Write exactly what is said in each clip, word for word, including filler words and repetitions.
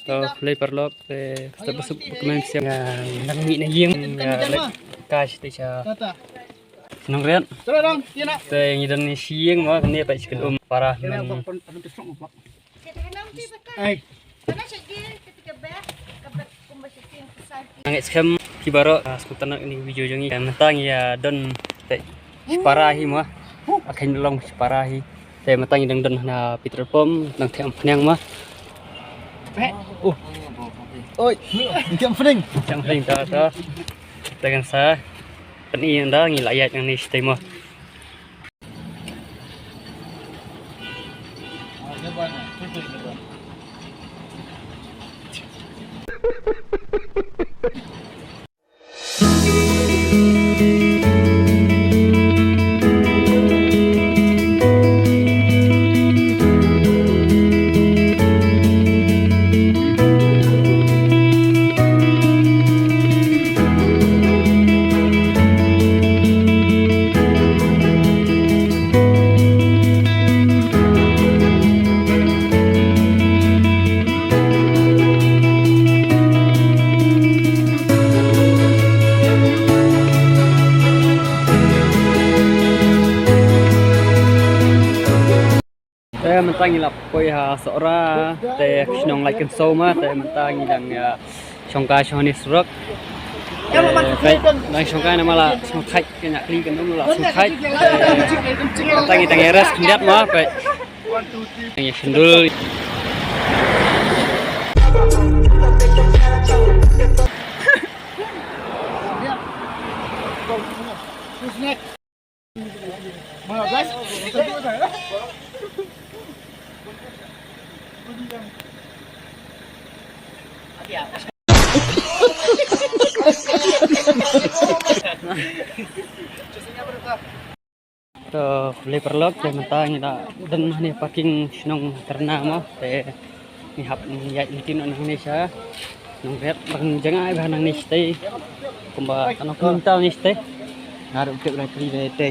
To, khublei paralok, te, te, ba suk, ba kmen siang. Nga dang mih na ïing, nga leit kai shatei sha Nongriat. Te ngi don sha ïing mo, kane peit sha ka um para mynta. Ai. Nga ngeit skhem phi baroh, ah, sngewthuh na kane ka video jong ngi. Mynta ngi, ah, don peit shipara hi mo. Ka kheiñ long shipara hi. Te mynta ngi dang don ha petrol pump, dang thiah phniang mo. Oh. Oi, thiah phniang. Thiah phniang, to, to. Te kan sa pyni ynda ngi la ïaid nangne shatei mo. Te mynta ngi la poi ha Sohra, te ka shnong Laitkynsew mo, te mynta ngi dang, ah, shongkai sha kane surok. Te, te dang shongkai namar la sngewthait, ka ñiah kli kan ym la sngewthait. Te mynta ngi dang ïa rest khyndiat mo, peit. Dang ïa shon dul. To, khublei paralok, te mynta ngi la don hangne parking shnong Tyrna mo, te ngi hap ïaid lynti noh nangne sha Nongriat, ba ngi jngai bha nangne shatei. Kumba katno kilometer nangne shatei. Nga ruh tip ra kri ne te.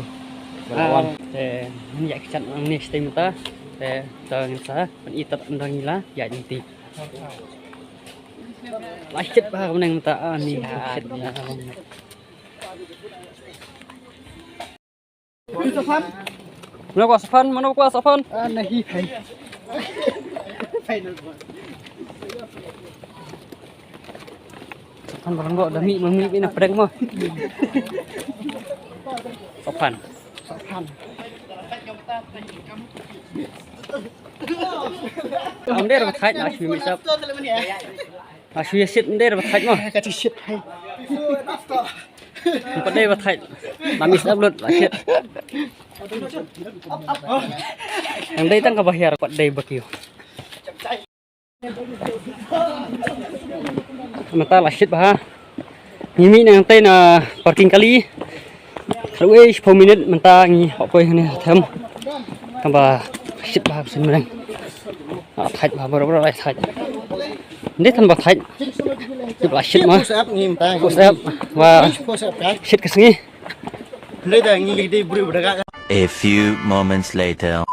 Ah, te ngi ïaid kjat nangne shatei mynta. Te to ngin sa pyni tad ynda ngi la ïaid lynti. La shit bha ka bneng mynta, ah, ni la shit bha. Mano kwah sohpan? Mano kwah sohpan? Ah, nahi, bhai. Sohpan barang kok, da mih, mih, mih na prank mo. Sohpan. Sohpan. Ym dei ba thait, la shu mih sap. La shu ïa shit, ym dei ba thait mo. Ka shit, bhai. Ym pat dei ba thait. Ba mih sap lut, la shit. Nang dei tang kaba hiar, pat dei ba kiew. Mynta la shit bha. Ngi mih nangtei na parking kali. Khatwei shiphew minit mynta ngi hap poi hangne ha them. Kaba shit bha ka sien bneng. Ah, thait bha, bro, bro, thait. Ym dei tang ba thait. Tip la shit ma. Push up ngi mynta. Push up. Wa. Push up kan. Shit ka sngi. Ym dei da ngi dei bru bra ka. A few moments later.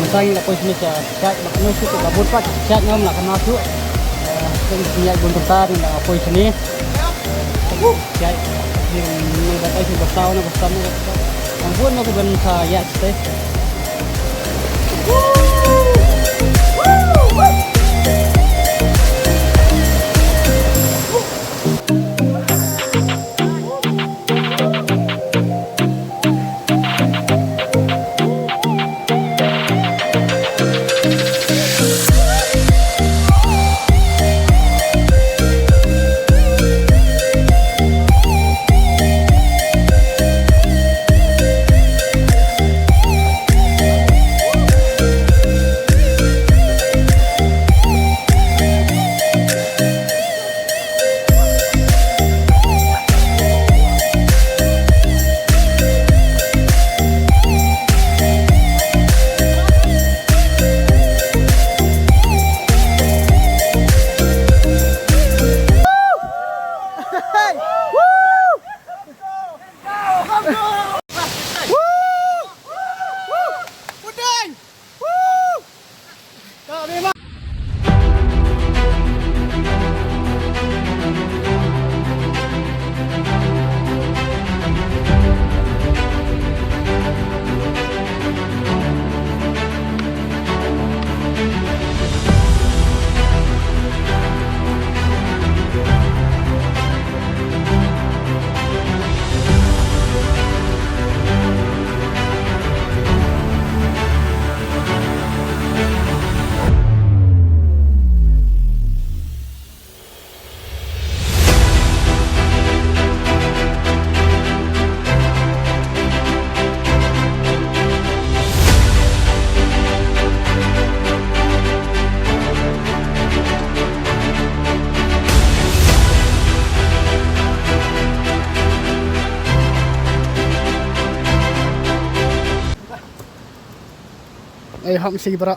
Mynta ngi la poi shane sha site, ma kano shuh ka bun pat site, ngam lah kynmaw shuh. Site ngi ïaid bun tymtar, ngi la poi shane. Site ngi la poi shane, ba saw na, ba saw na. Bun ma ku ban sa ïa stage. Ai, hap shi bra.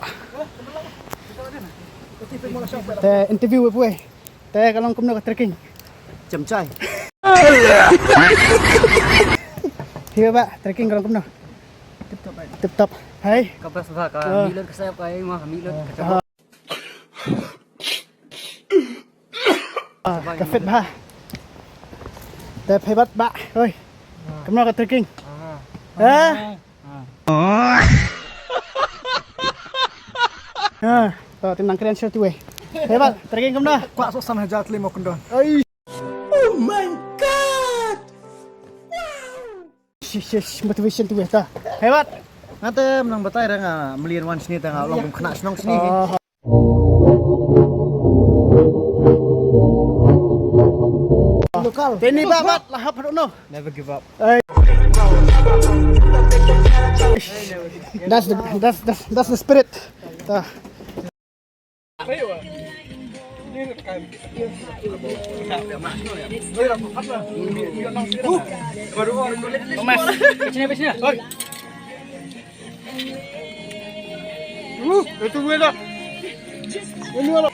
Te interview pwe. Te ka long kumno ka trekking? Chemchai. Hi ba, trekking ka long kumno? Tip top, mate. Tip top. Hai. Ka best ba, ka mih lut ka sep, ka ai ma ka mih lut ka sep. Ah, ka fit ba. Te phi bat ba. Oi. Kumno ka trekking? Ah. Eh? Ah. Ah, to tin nang kren sha tu eh. Phi bat, trekking kumno? Kwah soh san hajar tylli mo kyndon. Ai. Oh my God! Wow! Shish, shish, motivation tu eh ta. Phi bat. Nga te mynta batai ra nga mlien wan shane te nga long kum khynnah shnong shane. Ah. Lokal. Te ni ba bat la hap haduh no. Never give up. Ai. That's the, that's, that's, that's the spirit. Ta. Thomas, sini, sini. Oi. Uh, itu gue dah. Ini ora.